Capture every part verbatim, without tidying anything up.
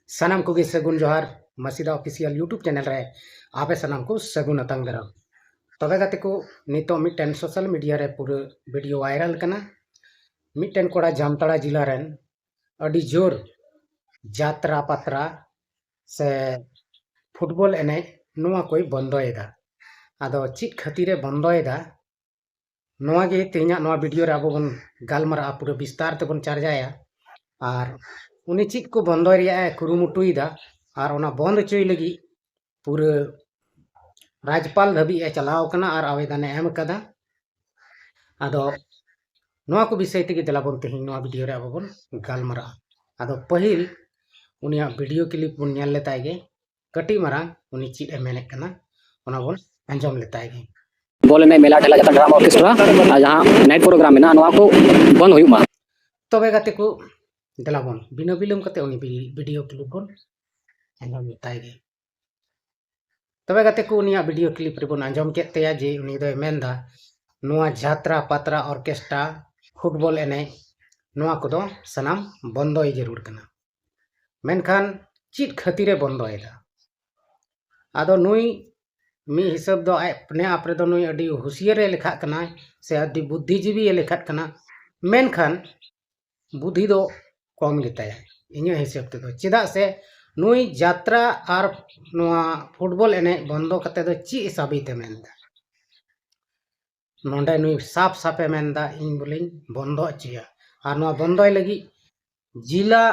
ᱥᱟᱱᱟᱢ ᱠᱚᱜᱮ ᱥᱟᱹᱜᱩᱱ ᱡᱚᱦᱟᱨ, ᱢᱟᱥᱤᱫᱟ ᱚᱯᱷᱤᱥᱤᱭᱟᱞ YouTube ᱪᱮᱱᱮᱞ ᱨᱮ ᱟᱯᱮ ᱥᱟᱱᱟᱢ ᱠᱚ ᱥᱟᱹᱜᱩᱱ ᱟᱛᱟᱝ ᱫᱟᱨᱟᱢ᱾ ᱛᱚᱵᱮ ᱜᱟᱛᱮ ᱠᱚ, ᱱᱤᱛᱚᱜ ᱢᱤᱫᱴᱮᱱ ᱥᱳᱥᱟᱞ ᱢᱤᱰᱤᱭᱟ ᱨᱮ ᱯᱩᱨᱟᱹ ᱵᱷᱤᱰᱤᱭᱳ ᱵᱷᱟᱭᱨᱟᱞ ᱠᱟᱱᱟ᱾ ᱢᱤᱫᱴᱮᱱ ᱠᱚᱲᱟ ᱡᱟᱢᱛᱟᱲᱟ ᱡᱮᱞᱟ ᱨᱮᱱ ᱟᱹᱰᱤ ᱡᱳᱨ ᱡᱟᱛᱨᱟ ᱯᱟᱛᱨᱟ ᱥᱮ ᱯᱷᱩᱴᱵᱚᱞ ᱮᱱᱮᱡ ᱱᱚᱣᱟ ᱠᱚᱭ ᱵᱚᱱᱫᱚᱭᱮᱫᱟ᱾ ᱟᱫᱚ ᱪᱮᱫ ᱠᱷᱟᱹᱛᱤᱨᱮ ᱵᱚᱱᱫᱚᱭᱮᱫᱟ, ᱱᱚᱣᱟ ᱜᱮ ᱛᱮᱦᱮᱧᱟᱜ ᱱᱚᱣᱟ ᱵᱷᱤᱰᱤᱭᱳ ᱨᱮ ᱟᱵᱚ ᱵᱚᱱ ᱜᱟᱞᱢᱟᱨᱟᱜᱼᱟ, ᱯᱩᱨᱟᱹ ᱵᱤᱥᱛᱟᱨ ᱛᱮᱵᱚᱱ ᱪᱟᱨᱪᱟᱭᱟ᱾ ᱟᱨ ᱩᱱᱤ ᱪᱮᱫ ᱠᱚ ᱵᱚᱱᱫᱚᱭ ᱨᱮᱭᱟᱜ ᱮ ᱠᱩᱨᱩᱢᱩᱴᱩᱭᱮᱫᱟ ᱟᱨ ᱚᱱᱟ ᱵᱚᱱᱫ ᱦᱚᱪᱚᱭ ᱞᱟᱹᱜᱤᱫ ᱯᱩᱨᱟᱹ ᱨᱟᱡᱽᱯᱟᱞ ᱫᱷᱟᱹᱵᱤᱡ ᱮ ᱪᱟᱞᱟᱣ ᱠᱟᱱᱟ ᱟᱨ ᱟᱵᱮᱫᱚᱱ ᱮ ᱮᱢ ᱠᱟᱫᱟ᱾ ᱟᱫᱚ ᱱᱚᱣᱟ ᱠᱚ ᱵᱤᱥᱚᱭ ᱛᱮᱜᱮ ᱫᱮᱞᱟ ᱵᱚᱱ ᱛᱮᱦᱮᱧ ᱱᱚᱣᱟ ᱵᱷᱤᱰᱤᱭᱳ ᱨᱮ ᱟᱵᱚ ᱵᱚᱱ ᱜᱟᱞᱢᱟᱨᱟᱜᱼᱟ᱾ ᱟᱫᱚ ᱯᱟᱹᱦᱤᱞ ᱩᱱᱤᱭᱟᱜ ᱵᱷᱤᱰᱤᱭᱳ ᱠᱞᱤᱯ ᱵᱚᱱ ᱧᱮᱞ ᱞᱮᱛᱟᱭ ᱜᱮ, ᱠᱟᱹᱴᱤᱡ ᱢᱟᱨᱟᱝ ᱩᱱᱤ ᱪᱮᱫ ᱮ ᱢᱮᱱᱮᱫ ᱠᱟᱱᱟ, ᱚᱱᱟ ᱵᱚᱱ ᱟᱸᱡᱚᱢ ᱞᱮᱛᱟᱭ ᱜᱮ᱾ ᱵᱚᱞ ᱮᱱᱮᱡ, ᱢᱮᱞᱟ ᱴᱷᱮᱞᱟ, ᱡᱟᱛᱨᱟ, ᱰᱨᱟᱢᱟ, ᱚᱨᱠᱮᱥᱴᱨᱟ ᱟᱨ ᱡᱟᱦᱟᱸ ᱱᱟᱭᱤᱴ ᱯᱨᱳᱜᱨᱟᱢ ᱢᱮᱱᱟᱜᱼᱟ, ᱱᱚᱣᱟ ᱠᱚ ᱵᱚᱱᱫ ᱦᱩᱭᱩᱜ ᱢᱟ᱾ ᱛᱚᱵᱮ ᱜᱟᱛᱮ ᱠᱚ, ᱫᱮᱞᱟ ᱵᱚᱱ ᱵᱤᱱᱟᱹ ᱵᱤᱞᱚᱢ ᱠᱟᱛᱮ ᱩᱱᱤ ᱵᱷᱤ- ᱵᱷᱤᱰᱤᱭᱳ ᱠᱞᱤᱯ ᱵᱚᱱ ᱟᱸᱡᱚᱢ ᱞᱮᱛᱟᱭ ᱜᱮ᱾ ᱛᱚᱵᱮ ᱜᱟᱛᱮ ᱠᱚ, ᱩᱱᱤᱭᱟᱜ ᱵᱷᱤᱰᱤᱭᱳ ᱠᱞᱤᱯ ᱨᱮᱵᱚᱱ ᱟᱸᱡᱚᱢ ᱠᱮᱫ ᱛᱟᱭᱟ ᱡᱮ ᱩᱱᱤ ᱫᱚᱭ ᱢᱮᱱᱫᱟ, ᱱᱚᱣᱟ ᱡᱟᱛᱨᱟ ᱯᱟᱛᱨᱟ, ᱚᱨᱠᱮᱥᱴᱨᱟ, ᱯᱷᱩᱴᱵᱚᱞ ᱮᱱᱮᱡ, ᱱᱚᱣᱟ ᱠᱚᱫᱚ ᱥᱟᱱᱟᱢ ᱵᱚᱱᱫᱚᱭ ᱡᱟᱹᱨᱩᱲ ᱠᱟᱱᱟ᱾ ᱢᱮᱱᱠᱷᱟᱱ ᱪᱮᱫ ᱠᱷᱟᱹᱛᱤᱨᱮ ᱵᱚᱱᱫᱚᱭᱮᱫᱟ? ᱟᱫᱚ ᱱᱩᱭ ᱢᱤᱫ ᱦᱤᱥᱟᱹᱵ ᱫᱚ ᱟᱡ ᱟᱯᱱᱮ ᱟᱯ ᱨᱮᱫᱚ ᱱᱩᱭ ᱟᱹᱰᱤ ᱦᱩᱥᱤᱭᱟᱹᱨᱮ ᱞᱮᱠᱷᱟᱜ ᱠᱟᱱᱟᱭ ᱥᱮ ᱟᱹᱰᱤ ᱵᱩᱫᱽᱫᱷᱤᱡᱤᱵᱤᱭᱮ ᱞᱮᱠᱷᱟᱜ ᱠᱟᱱᱟ, ᱢᱮᱱᱠᱷᱟᱱ ᱵᱩᱫᱽᱫᱷᱤ ᱫᱚ ᱠᱚᱢ ᱜᱮᱛᱟᱭᱟ ᱤᱧᱟᱹᱜ ᱦᱤᱥᱟᱹᱵ ᱛᱮᱫᱚ᱾ ᱪᱮᱫᱟᱜ ᱥᱮ ᱱᱩᱭ ᱡᱟᱛᱨᱟ ᱟᱨ ᱱᱚᱣᱟ ᱯᱷᱩᱴᱵᱚᱞ ᱮᱱᱮᱡ ᱵᱚᱱᱫᱚ ᱠᱟᱛᱮ ᱫᱚ ᱪᱮᱫ ᱥᱟᱵᱤᱛ ᱮ ᱢᱮᱱᱫᱟ? ᱱᱚᱰᱮ ᱱᱩᱭ ᱥᱟᱯ ᱥᱟᱯ ᱮ ᱢᱮᱱᱫᱟ, ᱤᱧ ᱵᱚᱞᱮᱧ ᱵᱚᱱᱫᱚ ᱦᱚᱪᱚᱭᱟ᱾ ᱟᱨ ᱱᱚᱣᱟ ᱵᱚᱱᱫᱚᱭ ᱞᱟᱹᱜᱤᱫ ᱡᱮᱞᱟ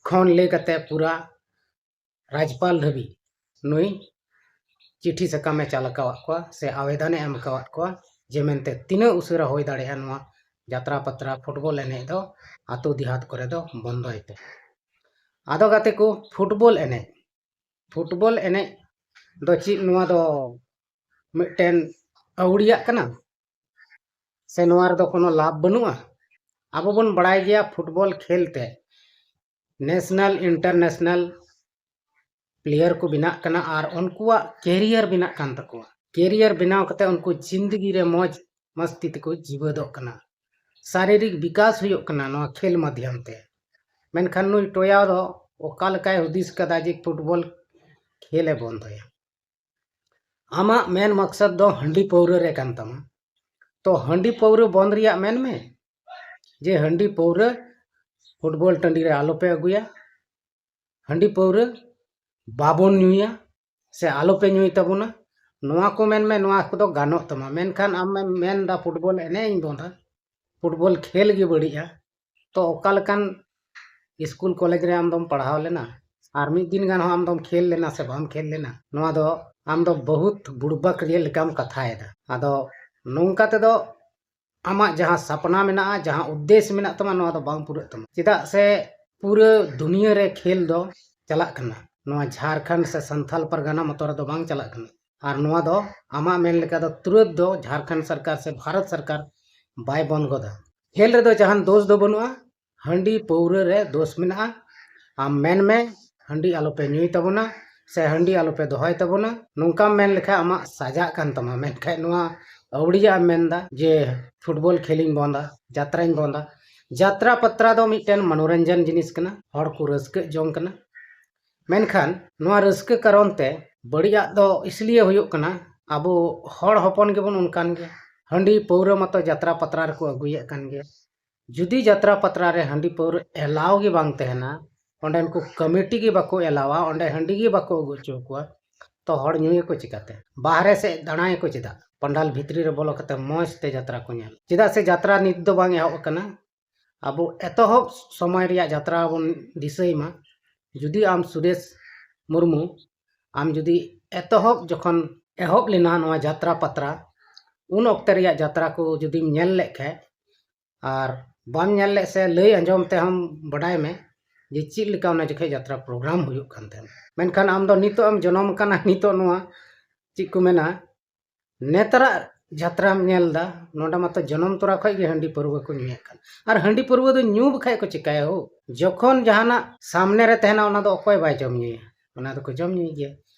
ᱠᱷᱚᱱ ᱞᱟᱹᱭ ᱠᱟᱛᱮ ᱯᱩᱨᱟ ᱨᱟᱡᱽᱯᱟᱞ ᱫᱷᱟᱹᱵᱤᱡ ᱱᱩᱭ ᱪᱤᱴᱷᱤ ᱥᱟᱠᱟᱢᱮ ᱪᱟᱞ ᱟᱠᱟᱣᱟᱫ ᱠᱚᱣᱟ ᱥᱮ ᱟᱵᱮᱫᱚᱱᱮ ᱮᱢ ᱟᱠᱟᱣᱟᱫ ᱠᱚᱣᱟ ᱡᱮ ᱢᱮᱱᱛᱮ ᱛᱤᱱᱟᱹᱜ ᱩᱥᱟᱹᱨᱟ ᱦᱩᱭ ᱫᱟᱲᱮᱭᱟᱜᱼᱟ ᱱᱚᱣᱟ ᱡᱟᱛᱨᱟ ᱯᱟᱛᱨᱟ ᱯᱷᱩᱴᱵᱚᱞ ᱮᱱᱮᱡ ᱫᱚ ᱟᱛᱳ ᱫᱮᱦᱟᱛ ᱠᱚᱨᱮ ᱫᱚ ᱵᱚᱱᱫᱚᱭ ᱯᱮ᱾ ᱟᱫᱚ ᱜᱟᱛᱮ ᱠᱚ, ᱯᱷᱩᱴᱵᱚᱞ ᱮᱱᱮᱡ, ᱯᱷᱩᱴᱵᱚᱞ ᱮᱱᱮᱡ ᱫᱚ ᱪᱮᱫ ᱱᱚᱣᱟ ᱫᱚ ᱢᱤᱫᱴᱮᱱ ᱟᱹᱣᱲᱤᱭᱟᱜ ᱠᱟᱱᱟ? ᱥᱮ ᱱᱚᱣᱟ ᱨᱮᱫᱚ ᱠᱳᱱᱳ ᱞᱟᱵᱷ ᱵᱟᱹᱱᱩᱜᱼᱟ? ᱟᱵᱚ ᱵᱚᱱ ᱵᱟᱲᱟᱭ ᱜᱮᱭᱟ ᱯᱷᱩᱴᱵᱚᱞ ᱠᱷᱮᱞ ᱛᱮ ᱱᱮᱥᱱᱟᱞ ᱤᱱᱴᱟᱨᱱᱮᱥᱱᱟᱞ ᱯᱞᱮᱭᱟᱨ ᱠᱚ ᱵᱮᱱᱟᱜ ᱠᱟᱱᱟ ᱟᱨ ᱩᱱᱠᱩᱣᱟᱜ ᱠᱮᱨᱤᱭᱟᱨ ᱵᱮᱱᱟᱜ ᱠᱟᱱ ᱛᱟᱠᱚᱣᱟ᱾ ᱠᱮᱨᱤᱭᱟᱨ ᱵᱮᱱᱟᱣ ᱠᱟᱛᱮ ᱩᱱᱠᱩ ᱡᱤᱱᱫᱜᱤ ᱨᱮ ᱢᱚᱡᱽ ᱢᱟᱥᱛᱤ ᱛᱮᱠᱚ ᱡᱤᱣᱮᱫᱚᱜ ᱠᱟᱱᱟ᱾ ᱥᱟᱨᱤᱨᱤᱠ ᱵᱤᱠᱟᱥ ᱦᱩᱭᱩᱜ ᱠᱟᱱᱟ ᱱᱚᱣᱟ ᱠᱷᱮᱞ ᱢᱟᱫᱽᱫᱷᱚᱢ ᱛᱮ᱾ ᱢᱮᱱᱠᱷᱟᱱ ᱱᱩᱭ ᱴᱚᱭᱟ ᱫᱚ ᱚᱠᱟ ᱞᱮᱠᱟᱭ ᱦᱩᱫᱤᱥ ᱠᱟᱫᱟ ᱡᱮ ᱯᱷᱩᱴᱵᱚᱞ ᱠᱷᱮᱞ ᱮ ᱵᱚᱱᱫᱚᱭᱟ? ᱟᱢᱟᱜ ᱢᱮᱱ ᱢᱚᱠᱥᱚᱫ ᱫᱚ ᱦᱟᱺᱰᱤ ᱯᱟᱹᱣᱨᱟᱹ ᱨᱮ ᱠᱟᱱ ᱛᱟᱢᱟ᱾ ᱛᱚ ᱦᱟᱺᱰᱤ ᱯᱟᱹᱣᱨᱟᱹ ᱵᱚᱱᱫ ᱨᱮᱭᱟᱜ ᱢᱮᱱ ᱢᱮ, ᱡᱮ ᱦᱟᱺᱰᱤ ᱯᱟᱹᱣᱨᱟᱹ ᱯᱷᱩᱴᱵᱚᱞ ᱴᱟᱺᱰᱤ ᱨᱮ ᱟᱞᱚᱯᱮ ᱟᱹᱜᱩᱭᱟ, ᱦᱟᱺᱰᱤ ᱯᱟᱹᱣᱨᱟᱹ ᱵᱟᱵᱚᱱ ᱧᱩᱭᱟ ᱥᱮ ᱟᱞᱚᱯᱮ ᱧᱩᱭ ᱛᱟᱵᱚᱱᱟ, ᱱᱚᱣᱟ ᱠᱚ ᱢᱮᱱ ᱢᱮ, ᱱᱚᱣᱟ ᱠᱚᱫᱚ ᱜᱟᱱᱚᱜ ᱛᱟᱢᱟ᱾ ᱢᱮᱱᱠᱷᱟᱱ ᱟᱢᱮᱢ ᱢᱮᱱᱫᱟ ᱯᱷᱩᱴᱵᱚᱞ ᱮᱱᱮᱡ ᱤᱧ ᱵᱚᱱᱫᱟ, ᱯᱷᱩᱴᱵᱚᱞ ᱠᱷᱮᱞ ᱜᱮ ᱵᱟᱹᱲᱤᱡᱼᱟ, ᱛᱚ ᱚᱠᱟ ᱞᱮᱠᱟᱱ ᱥᱠᱩᱞ ᱠᱚᱞᱮᱡᱽ ᱨᱮ ᱟᱢ ᱫᱚᱢ ᱯᱟᱲᱦᱟᱣ ᱞᱮᱱᱟ? ᱟᱨ ᱢᱤᱫ ᱫᱤᱱ ᱜᱟᱱ ᱦᱚᱸ ᱟᱢ ᱫᱚᱢ ᱠᱷᱮᱞ ᱞᱮᱱᱟ ᱥᱮ ᱵᱟᱢ ᱠᱷᱮᱞ ᱞᱮᱱᱟ? ᱱᱚᱣᱟ ᱫᱚ ᱟᱢ ᱫᱚ ᱵᱚᱦᱩᱛ ᱵᱩᱲᱵᱟᱠ ᱨᱮᱭᱟᱜ ᱞᱮᱠᱟᱢ ᱠᱟᱛᱷᱟᱭᱮᱫᱟ᱾ ᱟᱫᱚ ᱱᱚᱝᱠᱟ ᱛᱮᱫᱚ ᱟᱢᱟᱜ ᱡᱟᱦᱟᱸ ᱥᱟᱯᱱᱟ ᱢᱮᱱᱟᱜᱼᱟ, ᱡᱟᱦᱟᱸ ᱩᱫᱽᱫᱮᱥ ᱢᱮᱱᱟᱜ ᱛᱟᱢᱟ, ᱱᱚᱣᱟ ᱫᱚ ᱵᱟᱝ ᱯᱩᱨᱟᱹᱜ ᱛᱟᱢᱟ᱾ ᱪᱮᱫᱟᱜ ᱥᱮ ᱯᱩᱨᱟᱹ ᱫᱩᱱᱤᱭᱟᱹ ᱨᱮ ᱠᱷᱮᱞ ᱫᱚ ᱪᱟᱞᱟᱜ ᱠᱟᱱᱟ, ᱱᱚᱣᱟ ᱡᱷᱟᱲᱠᱷᱚᱸᱰ ᱥᱮ ᱥᱟᱱᱛᱷᱟᱞ ᱯᱟᱨᱜᱟᱱᱟ ᱢᱚᱛᱚ ᱨᱮᱫᱚ ᱵᱟᱝ ᱪᱟᱞᱟᱜ ᱠᱟᱱᱟ᱾ ᱟᱨ ᱱᱚᱣᱟ ᱫᱚ ᱟᱢᱟᱜ ᱢᱮᱱ ᱞᱮᱠᱟ ᱫᱚ ᱛᱩᱨᱟᱹᱛ ᱫᱚ ᱡᱷᱟᱲᱠᱷᱚᱸᱰ ᱥᱚᱨᱠᱟᱨ ᱥᱮ ᱵᱷᱟᱨᱚᱛ ᱥᱚᱨᱠᱟᱨ ᱵᱟᱭ ᱵᱚᱱᱫ ᱜᱚᱫᱟ᱾ ᱠᱷᱮᱞ ᱨᱮᱫᱚ ᱡᱟᱦᱟᱱ ᱫᱳᱥ ᱫᱚ ᱵᱟᱹᱱᱩᱜᱼᱟ, ᱦᱟᱺᱰᱤ ᱯᱟᱹᱣᱨᱟᱹ ᱨᱮ ᱫᱳᱥ ᱢᱮᱱᱟᱜᱼᱟ᱾ ᱟᱢ ᱢᱮᱱ ᱢᱮ, ᱦᱟᱺᱰᱤ ᱟᱞᱚᱯᱮ ᱧᱩᱭ ᱛᱟᱵᱚᱱᱟ ᱥᱮ ᱦᱟᱺᱰᱤ ᱟᱞᱚᱯᱮ ᱫᱚᱦᱚᱭ ᱛᱟᱵᱚᱱᱟ, ᱱᱚᱝᱠᱟᱢ ᱢᱮᱱ ᱞᱮᱠᱷᱟᱱ ᱟᱢᱟᱜ ᱥᱟᱡᱟᱜ ᱠᱟᱱ ᱛᱟᱢᱟ᱾ ᱢᱮᱱᱠᱷᱟᱱ ᱱᱚᱣᱟ ᱟᱹᱣᱲᱤᱭᱟᱜ ᱮᱢ ᱢᱮᱱᱫᱟ ᱡᱮ ᱯᱷᱩᱴᱵᱚᱞ ᱠᱷᱮᱞᱤᱧ ᱵᱚᱱᱫᱟ, ᱡᱟᱛᱨᱟᱧ ᱵᱚᱱᱫᱟ᱾ ᱡᱟᱛᱨᱟ ᱯᱟᱛᱨᱟ ᱫᱚ ᱢᱤᱫᱴᱮᱱ ᱢᱚᱱᱳᱨᱚᱧᱡᱚᱱ ᱡᱤᱱᱤᱥ ᱠᱟᱱᱟ, ᱦᱚᱲ ᱠᱚ ᱨᱟᱹᱥᱠᱟᱹᱜ ᱡᱚᱝ ᱠᱟᱱᱟ᱾ ᱢᱮᱱᱠᱷᱟᱱ ᱱᱚᱣᱟ ᱨᱟᱹᱥᱠᱟᱹ ᱠᱟᱨᱚᱱ ᱛᱮ ᱵᱟᱹᱲᱤᱡᱟᱜ ᱫᱚ ᱤᱥᱞᱤᱭᱮ ᱦᱩᱭᱩᱜ ᱠᱟᱱᱟ, ᱟᱵᱚ ᱦᱚᱲ ᱦᱚᱯᱚᱱ ᱜᱮᱵᱚᱱ ᱚᱱᱠᱟᱱ ᱜᱮᱭᱟ᱾ ᱦᱟᱺᱰᱤ ᱯᱟᱹᱣᱨᱟᱹ ᱢᱟᱛᱚ ᱡᱟᱛᱨᱟ ᱯᱟᱛᱨᱟ ᱨᱮᱠᱚ ᱟᱹᱜᱩᱭᱮᱫ ᱠᱟᱱ ᱜᱮᱭᱟ᱾ ᱡᱩᱫᱤ ᱡᱟᱛᱨᱟ ᱯᱟᱛᱨᱟ ᱨᱮ ᱦᱟᱺᱰᱤ ᱯᱟᱹᱣᱨᱟᱹ ᱮᱞᱟᱣ ᱜᱮ ᱵᱟᱝ ᱛᱟᱦᱮᱱᱟ, ᱚᱸᱰᱮᱱ ᱠᱚ ᱠᱚᱢᱤᱴᱤ ᱜᱮ ᱵᱟᱠᱚ ᱮᱞᱟᱣᱟ, ᱚᱸᱰᱮ ᱦᱟᱺᱰᱤ ᱜᱮ ᱵᱟᱠᱚ ᱟᱹᱜᱩ ᱦᱚᱪᱚ ᱠᱚᱣᱟ, ᱛᱚ ᱦᱚᱲ ᱧᱩᱭᱟᱠᱚ ᱪᱤᱠᱟᱹᱛᱮ? ᱵᱟᱦᱨᱮ ᱥᱮᱫ ᱫᱟᱬᱟᱭᱟᱠᱚ ᱪᱮᱫᱟᱜ? ᱯᱟᱱᱰᱟᱞ ᱵᱷᱤᱛᱨᱤ ᱨᱮ ᱵᱚᱞᱚ ᱠᱟᱛᱮ ᱢᱚᱡᱽ ᱛᱮ ᱡᱟᱛᱨᱟ ᱠᱚ ᱧᱮᱞ᱾ ᱪᱮᱫᱟᱜ ᱥᱮ ᱡᱟᱛᱨᱟ ᱱᱤᱛ ᱫᱚ ᱵᱟᱝ ᱮᱦᱚᱵ ᱟᱠᱟᱱᱟ᱾ ᱟᱵᱚ ᱮᱛᱚᱦᱚᱵ ᱥᱚᱢᱚᱭ ᱨᱮᱭᱟᱜ ᱡᱟᱛᱨᱟ ᱵᱚᱱ ᱫᱤᱥᱟᱹᱭ ᱢᱟ᱾ ᱡᱩᱫᱤ ᱟᱢ ᱥᱩᱨᱮᱥ ᱢᱩᱨᱢᱩ, ᱟᱢ ᱡᱩᱫᱤ ᱮᱛᱚᱦᱚᱵ ᱡᱚᱠᱷᱚᱱ ᱮᱦᱚᱵ ᱞᱮᱱᱟ ᱱᱚᱣᱟ ᱡᱟᱛᱨᱟ ᱯᱟᱛᱨᱟ, ᱩᱱ ᱚᱠᱛᱮ ᱨᱮᱭᱟᱜ ᱡᱟᱛᱨᱟ ᱠᱚ ᱡᱩᱫᱤᱢ ᱧᱮᱞ ᱞᱮᱫ ᱠᱷᱟᱡ, ᱟᱨ ᱵᱟᱢ ᱧᱮᱞ ᱞᱮᱫ ᱥᱮ ᱞᱟᱹᱭ ᱟᱸᱡᱚᱢ ᱛᱮᱦᱚᱸ ᱵᱟᱰᱟᱭ ᱢᱮ ᱡᱮ ᱪᱮᱫ ᱞᱮᱠᱟ ᱚᱱᱟ ᱡᱚᱠᱷᱮᱡ ᱡᱟᱛᱨᱟ ᱯᱨᱳᱜᱨᱟᱢ ᱦᱩᱭᱩᱜ ᱠᱟᱱ ᱛᱟᱦᱮᱸᱱ᱾ ᱢᱮᱱᱠᱷᱟᱱ ᱟᱢ ᱫᱚ ᱱᱤᱛᱚᱜ ᱮᱢ ᱡᱚᱱᱚᱢ ᱟᱠᱟᱱᱟ, ᱱᱤᱛᱚᱜ ᱱᱚᱣᱟ ᱪᱮᱫ ᱠᱚ ᱢᱮᱱᱟ, ᱱᱮᱛᱟᱨᱟᱜ ᱡᱟᱛᱨᱟᱢ ᱧᱮᱞ ᱮᱫᱟ, ᱱᱚᱰᱮ ᱢᱟᱛᱚ ᱡᱚᱱᱚᱢ ᱛᱚᱨᱟ ᱠᱷᱚᱡ ᱜᱮ ᱦᱟᱺᱰᱤ ᱯᱟᱹᱨᱣᱟᱹ ᱠᱚ ᱧᱩᱭᱮᱫ ᱠᱟᱱ᱾ ᱟᱨ ᱦᱟᱺᱰᱤ ᱯᱟᱹᱨᱣᱟᱹ ᱫᱚ ᱧᱩ ᱵᱟᱠᱷᱟᱡ ᱠᱚ ᱪᱤᱠᱟᱹᱭᱟ ᱦᱳ? ᱡᱚᱠᱷᱚᱱ ᱡᱟᱦᱟᱱᱟᱜ ᱥᱟᱢᱱᱮ ᱨᱮ ᱛᱟᱦᱮᱱᱟ, ᱚᱱᱟ ᱫᱚ ᱚᱠᱚᱭ ᱵᱟᱭ ᱡᱚᱢ ᱧᱩᱭᱟ? ᱚᱱᱟ ᱫᱚᱠᱚ ᱡᱚᱢ ᱧᱩᱭ ᱜᱮᱭᱟ᱾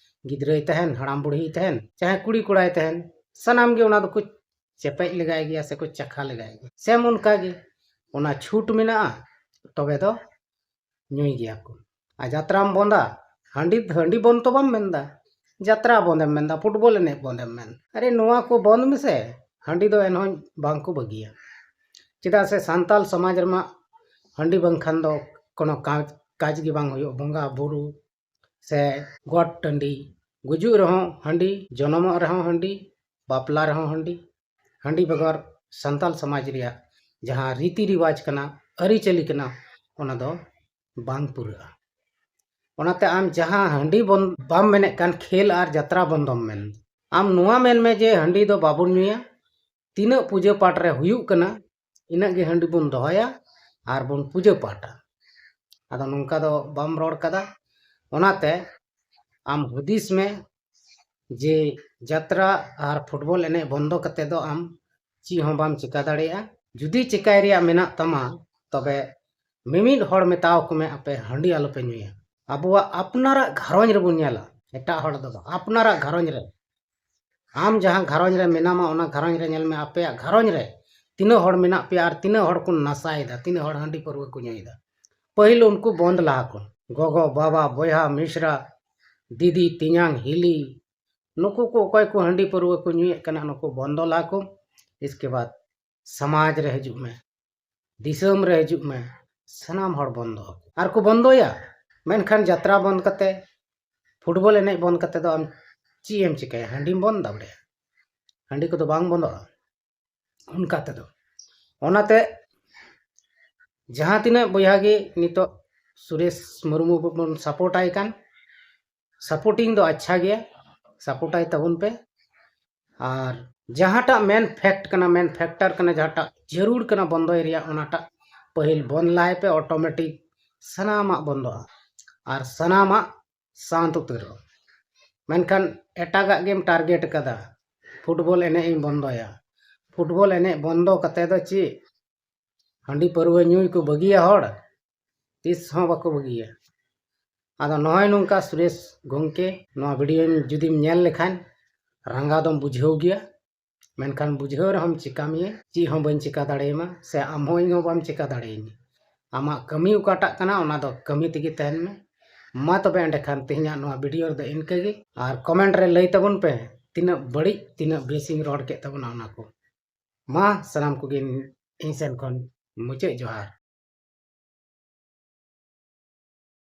ᱜᱤᱫᱽᱨᱟᱹᱭ ᱛᱟᱦᱮᱱ, ᱦᱟᱲᱟᱢ ᱵᱩᱲᱦᱤᱭ ᱛᱟᱦᱮᱱ, ᱪᱟᱦᱮ ᱠᱩᱲᱤ ᱠᱚᱲᱟᱭ ᱛᱟᱦᱮᱱ, ᱥᱟᱱᱟᱢ ᱜᱮ ᱚᱱᱟ ᱫᱚᱠᱚ ᱪᱮᱯᱮᱡ ᱞᱮᱜᱟᱭ ᱜᱮᱭᱟ ᱥᱮᱠᱚ ᱪᱟᱠᱷᱟ ᱞᱮᱜᱟᱭ ᱜᱮᱭᱟ᱾ ᱥᱮᱢ ᱚᱱᱠᱟ ᱜᱮ ᱚᱱᱟ ᱪᱷᱩᱴ ᱢᱮᱱᱟᱜᱼᱟ, ᱛᱚᱵᱮ ᱫᱚ ᱧᱩᱭ ᱜᱮᱭᱟ ᱠᱚ᱾ ᱟᱨ ᱡᱟᱛᱨᱟᱢ ᱵᱚᱱᱫᱟ, ᱦᱟᱺᱰᱤ ᱦᱟᱺᱰᱤ ᱵᱚᱱᱫ ᱛᱚ ᱵᱟᱢ ᱢᱮᱱᱫᱟ, ᱡᱟᱛᱨᱟ ᱵᱚᱱᱫᱮᱢ ᱢᱮᱱᱫᱟ, ᱯᱷᱩᱴᱵᱚᱞ ᱮᱱᱮᱡ ᱵᱚᱱᱫᱮᱢ ᱢᱮᱱ᱾ ᱟᱨᱮ, ᱱᱚᱣᱟ ᱠᱚ ᱵᱚᱱᱫ ᱢᱮᱥᱮ, ᱦᱟᱺᱰᱤ ᱫᱚ ᱮᱱᱦᱚᱸ ᱵᱟᱝ ᱠᱚ ᱵᱟᱹᱜᱤᱭᱟ᱾ ᱪᱮᱫᱟᱜ ᱥᱮ ᱥᱟᱱᱛᱟᱞ ᱥᱚᱢᱟᱡᱽ ᱨᱮᱢᱟ ᱦᱟᱺᱰᱤ ᱵᱟᱝᱠᱷᱟᱱ ᱫᱚ ᱠᱳᱱᱳ ᱠᱟᱡᱽ ᱠᱟᱡᱽ ᱜᱮ ᱵᱟᱝ ᱦᱩᱭᱩᱜᱼᱟ᱾ ᱵᱚᱸᱜᱟ ᱵᱩᱨᱩ ᱥᱮ ᱜᱚᱴ ᱴᱟᱺᱰᱤ, ᱜᱩᱡᱩᱜ ᱨᱮᱦᱚᱸ ᱦᱟᱺᱰᱤ, ᱡᱚᱱᱚᱢᱚᱜ ᱨᱮᱦᱚᱸ ᱦᱟᱺᱰᱤ, ᱵᱟᱯᱞᱟ ᱨᱮᱦᱚᱸ ᱦᱟᱺᱰᱤ᱾ ᱦᱟᱺᱰᱤ ᱵᱮᱜᱚᱨ ᱥᱟᱱᱛᱟᱞ ᱥᱚᱢᱟᱡᱽ ᱨᱮᱭᱟᱜ ᱡᱟᱦᱟᱸ ᱨᱤᱛᱤ ᱨᱤᱣᱟᱡᱽ ᱠᱟᱱᱟ, ᱟᱹᱨᱤᱪᱟᱹᱞᱤ ᱠᱟᱱᱟ, ᱚᱱᱟ ᱫᱚ ᱵᱟᱝ ᱯᱩᱨᱟᱹᱜᱼᱟ᱾ ᱚᱱᱟᱛᱮ ᱟᱢ ᱡᱟᱦᱟᱸ ᱦᱟᱺᱰᱤ ᱵᱚᱱ ᱵᱟᱢ ᱢᱮᱱᱮᱫ ᱠᱟᱱ, ᱠᱷᱮᱞ ᱟᱨ ᱡᱟᱛᱨᱟ ᱵᱚᱱᱫᱚᱢ ᱢᱮᱱ, ᱟᱢ ᱱᱚᱣᱟ ᱢᱮᱱ ᱢᱮ ᱡᱮ ᱦᱟᱺᱰᱤ ᱫᱚ ᱵᱟᱵᱚᱱ ᱧᱩᱭᱟ, ᱛᱤᱱᱟᱹᱜ ᱯᱩᱡᱟᱹ ᱯᱟᱴ ᱨᱮ ᱦᱩᱭᱩᱜ ᱠᱟᱱᱟ, ᱤᱱᱟᱹᱜ ᱜᱮ ᱦᱟᱺᱰᱤ ᱵᱚᱱ ᱫᱚᱦᱚᱭᱟ ᱟᱨ ᱵᱚᱱ ᱯᱩᱡᱟᱹ ᱯᱟᱴᱟ᱾ ᱟᱫᱚ ᱱᱚᱝᱠᱟ ᱫᱚ ᱵᱟᱢ ᱨᱚᱲ ᱠᱟᱫᱟ᱾ ᱚᱱᱟᱛᱮ ᱟᱢ ᱦᱩᱫᱤᱥ ᱢᱮ ᱡᱮ ᱡᱟᱛᱨᱟ ᱟᱨ ᱯᱷᱩᱴᱵᱚᱞ ᱮᱱᱮᱡ ᱵᱚᱱᱫᱚ ᱠᱟᱛᱮ ᱫᱚ ᱟᱢ ᱪᱮᱫ ᱦᱚᱸ ᱵᱟᱢ ᱪᱮᱠᱟ ᱫᱟᱲᱮᱭᱟᱜᱼᱟ᱾ ᱡᱩᱫᱤ ᱪᱮᱠᱟᱭ ᱨᱮᱭᱟᱜ ᱢᱮᱱᱟᱜ ᱛᱟᱢᱟ, ᱛᱚᱵᱮ ᱢᱤᱢᱤᱫ ᱦᱚᱲ ᱢᱮᱛᱟᱣ ᱠᱚ ᱢᱮ, ᱟᱯᱮ ᱦᱟᱺᱰᱤ ᱟᱞᱚᱯᱮ ᱧᱩᱭᱟ᱾ ᱟᱵᱚᱣᱟᱜ ᱟᱯᱱᱟᱨᱟᱜ ᱜᱷᱟᱨᱚᱸᱡᱽ ᱨᱮᱵᱚᱱ ᱧᱮᱞᱟ, ᱮᱴᱟᱜ ᱦᱚᱲ ᱫᱚ ᱵᱟᱝ, ᱟᱯᱱᱟᱨᱟᱜ ᱜᱷᱟᱨᱚᱸᱡᱽ ᱨᱮ᱾ ᱟᱢ ᱡᱟᱦᱟᱸ ᱜᱷᱟᱨᱚᱸᱡᱽ ᱨᱮ ᱢᱮᱱᱟᱢᱟ, ᱚᱱᱟ ᱜᱷᱟᱨᱚᱸᱡᱽ ᱨᱮ ᱧᱮᱞ ᱢᱮ, ᱟᱯᱮᱭᱟᱜ ᱜᱷᱟᱨᱚᱸᱡᱽ ᱨᱮ ᱛᱤᱱᱟᱹᱜ ᱦᱚᱲ ᱢᱮᱱᱟᱜ ᱯᱮᱭᱟ ᱟᱨ ᱛᱤᱱᱟᱹᱜ ᱦᱚᱲ ᱠᱚ ᱱᱟᱥᱟᱭᱮᱫᱟ, ᱛᱤᱱᱟᱹᱜ ᱦᱚᱲ ᱦᱟᱺᱰᱤ ᱯᱟᱹᱨᱣᱟᱹ ᱠᱚ ᱧᱩᱭᱮᱫᱟ᱾ ᱯᱟᱹᱦᱤᱞ ᱩᱱᱠᱩ ᱵᱚᱱᱫ ᱞᱟᱦᱟ ᱠᱚ, ᱜᱚᱜᱚ, ᱵᱟᱵᱟ, ᱵᱚᱭᱦᱟ, ᱢᱤᱥᱨᱟ, ᱫᱤᱫᱤ, ᱛᱮᱧᱟᱝ, ᱦᱤᱞᱤ, ᱱᱩᱠᱩ ᱠᱚ ᱚᱠᱚᱭ ᱠᱚ ᱦᱟᱺᱰᱤ ᱯᱟᱹᱨᱣᱟᱹ ᱠᱚ ᱧᱩᱭᱮᱫ ᱠᱟᱱᱟ, ᱱᱩᱠᱩ ᱵᱚᱱᱫᱚ ᱞᱟᱦᱟ ᱠᱚ᱾ ᱤᱥᱠᱮ ᱵᱟᱫ ᱥᱚᱢᱟᱡᱽ ᱨᱮ ᱦᱤᱡᱩᱜ ᱢᱮ, ᱫᱤᱥᱚᱢ ᱨᱮ ᱦᱤᱡᱩᱜ ᱢᱮ, ᱥᱟᱱᱟᱢ ᱦᱚᱲ ᱵᱚᱱᱫᱚ ᱟᱠᱚ᱾ ᱟᱨ ᱠᱚ ᱵᱚᱱᱫᱚᱭᱟ, ᱢᱮᱱᱠᱷᱟᱱ ᱡᱟᱛᱨᱟ ᱵᱚᱱᱫ ᱠᱟᱛᱮ, ᱯᱷᱩᱴᱵᱚᱞ ᱮᱱᱮᱡ ᱵᱚᱱᱫ ᱠᱟᱛᱮ ᱫᱚ ᱟᱢ ᱪᱮᱫ ᱮᱢ ᱪᱤᱠᱟᱹᱭᱟ? ᱦᱟᱺᱰᱤᱢ ᱵᱚᱱᱫ ᱫᱟᱲᱮᱭᱟᱜᱼᱟ? ᱦᱟᱺᱰᱤ ᱠᱚᱫᱚ ᱵᱟᱝ ᱵᱚᱱᱫᱚᱜᱼᱟ ᱚᱱᱠᱟ ᱛᱮᱫᱚ᱾ ᱚᱱᱟᱛᱮ ᱡᱟᱦᱟᱸ ᱛᱤᱱᱟᱹᱜ ᱵᱚᱭᱦᱟ ᱜᱮ ᱱᱤᱛᱚᱜ ᱥᱩᱨᱮᱥ ᱢᱩᱨᱢᱩ ᱵᱚᱱ ᱥᱟᱯᱳᱨᱴ ᱟᱭ ᱠᱟᱱ, ᱥᱟᱯᱳᱨᱴᱤᱝ ᱫᱚ ᱟᱪᱪᱷᱟ ᱜᱮᱭᱟ, ᱥᱟᱯᱳᱨᱴ ᱟᱭ ᱛᱟᱵᱚᱱ ᱯᱮ᱾ ᱟᱨ ᱡᱟᱦᱟᱸᱴᱟᱜ ᱢᱮᱱ ᱯᱷᱮᱠᱴ ᱠᱟᱱᱟ, ᱢᱮᱱ ᱯᱷᱮᱠᱴᱟᱨ ᱠᱟᱱᱟ, ᱡᱟᱦᱟᱸᱴᱟᱜ ᱡᱟᱹᱨᱩᱲ ᱠᱟᱱᱟ ᱵᱚᱱᱫᱚᱭ ᱨᱮᱭᱟᱜ, ᱚᱱᱟᱴᱟᱜ ᱯᱟᱹᱦᱤᱞ ᱵᱚᱱᱫ ᱞᱟᱦᱟᱭ ᱯᱮ, ᱚᱴᱳᱢᱮᱴᱤᱠ ᱥᱟᱱᱟᱢᱟᱜ ᱵᱚᱱᱫᱚᱜᱼᱟ᱾ ᱟᱨ ᱥᱟᱱᱟᱢᱟᱜ ᱥᱟᱱᱛ ᱩᱛᱟᱹᱨᱚᱜᱼᱟ᱾ ᱢᱮᱱᱠᱷᱟᱱ ᱮᱴᱟᱜᱟᱜ ᱜᱮᱢ ᱴᱟᱨᱜᱮᱴ ᱠᱟᱫᱟ, ᱯᱷᱩᱴᱵᱚᱞ ᱮᱱᱮᱡ ᱤᱧ ᱵᱚᱱᱫᱚᱭᱟ᱾ ᱯᱷᱩᱴᱵᱚᱞ ᱮᱱᱮᱡ ᱵᱚᱱᱫᱚ ᱠᱟᱛᱮ ᱫᱚ ᱪᱮᱫ? ᱦᱟᱺᱰᱤ ᱯᱟᱹᱨᱣᱟᱹ ᱧᱩᱭ ᱠᱚ ᱵᱟᱹᱜᱤᱭᱟ ᱦᱚᱲ? ᱛᱤᱥ ᱦᱚᱸ ᱵᱟᱠᱚ ᱵᱟᱹᱜᱤᱭᱟ᱾ ᱟᱫᱚ ᱱᱚᱜᱼᱚᱭ ᱱᱚᱝᱠᱟ ᱥᱩᱨᱮᱥ ᱜᱚᱢᱠᱮ, ᱱᱚᱣᱟ ᱵᱷᱤᱰᱤᱭᱳ ᱡᱩᱫᱤᱢ ᱧᱮᱞ ᱞᱮᱠᱷᱟᱱ, ᱨᱟᱸᱜᱟᱣ ᱫᱚᱢ ᱵᱩᱡᱷᱟᱹᱣ ᱜᱮᱭᱟ᱾ ᱢᱮᱱᱠᱷᱟᱱ ᱵᱩᱡᱷᱟᱹᱣ ᱨᱮᱦᱚᱸᱢ ᱪᱤᱠᱟᱹ ᱢᱮᱭᱟ, ᱪᱮᱫ ᱦᱚᱸ ᱵᱟᱹᱧ ᱪᱤᱠᱟᱹ ᱫᱟᱲᱮᱭᱟᱢᱟ, ᱥᱮ ᱟᱢ ᱦᱚᱸ ᱤᱧ ᱦᱚᱸ ᱵᱟᱢ ᱪᱤᱠᱟᱹ ᱫᱟᱲᱮᱭᱟᱹᱧᱟ᱾ ᱟᱢᱟᱜ ᱠᱟᱹᱢᱤ ᱚᱠᱟᱴᱟᱜ ᱠᱟᱱᱟ, ᱚᱱᱟ ᱫᱚ ᱠᱟᱹᱢᱤ ᱛᱮᱜᱮ ᱛᱟᱦᱮᱱ ᱢᱮ᱾ ᱢᱟ ᱛᱚᱵᱮ ᱮᱸᱰᱮᱠᱷᱟᱱ ᱛᱮᱦᱮᱧᱟᱜ ᱱᱚᱣᱟ ᱵᱷᱤᱰᱤᱭᱳ ᱨᱮᱫᱚ ᱤᱱᱠᱟᱹ ᱜᱮ, ᱟᱨ ᱠᱚᱢᱮᱱᱴ ᱨᱮ ᱞᱟᱹᱭ ᱛᱟᱵᱚᱱ ᱯᱮ ᱛᱤᱱᱟᱹᱜ ᱵᱟᱹᱲᱤᱡ ᱛᱤᱱᱟᱹᱜ ᱵᱮᱥᱤᱧ ᱨᱚᱲ ᱠᱮᱫ ᱛᱟᱵᱚᱱᱟ ᱚᱱᱟ ᱠᱚ᱾ ᱢᱟ ᱥᱟᱱᱟᱢ ᱠᱚᱜᱮ ᱤᱧ ᱥᱮᱱ ᱠᱷᱚᱱ ᱢᱩᱪᱟᱹᱫ ᱡᱚᱦᱟᱨ᱾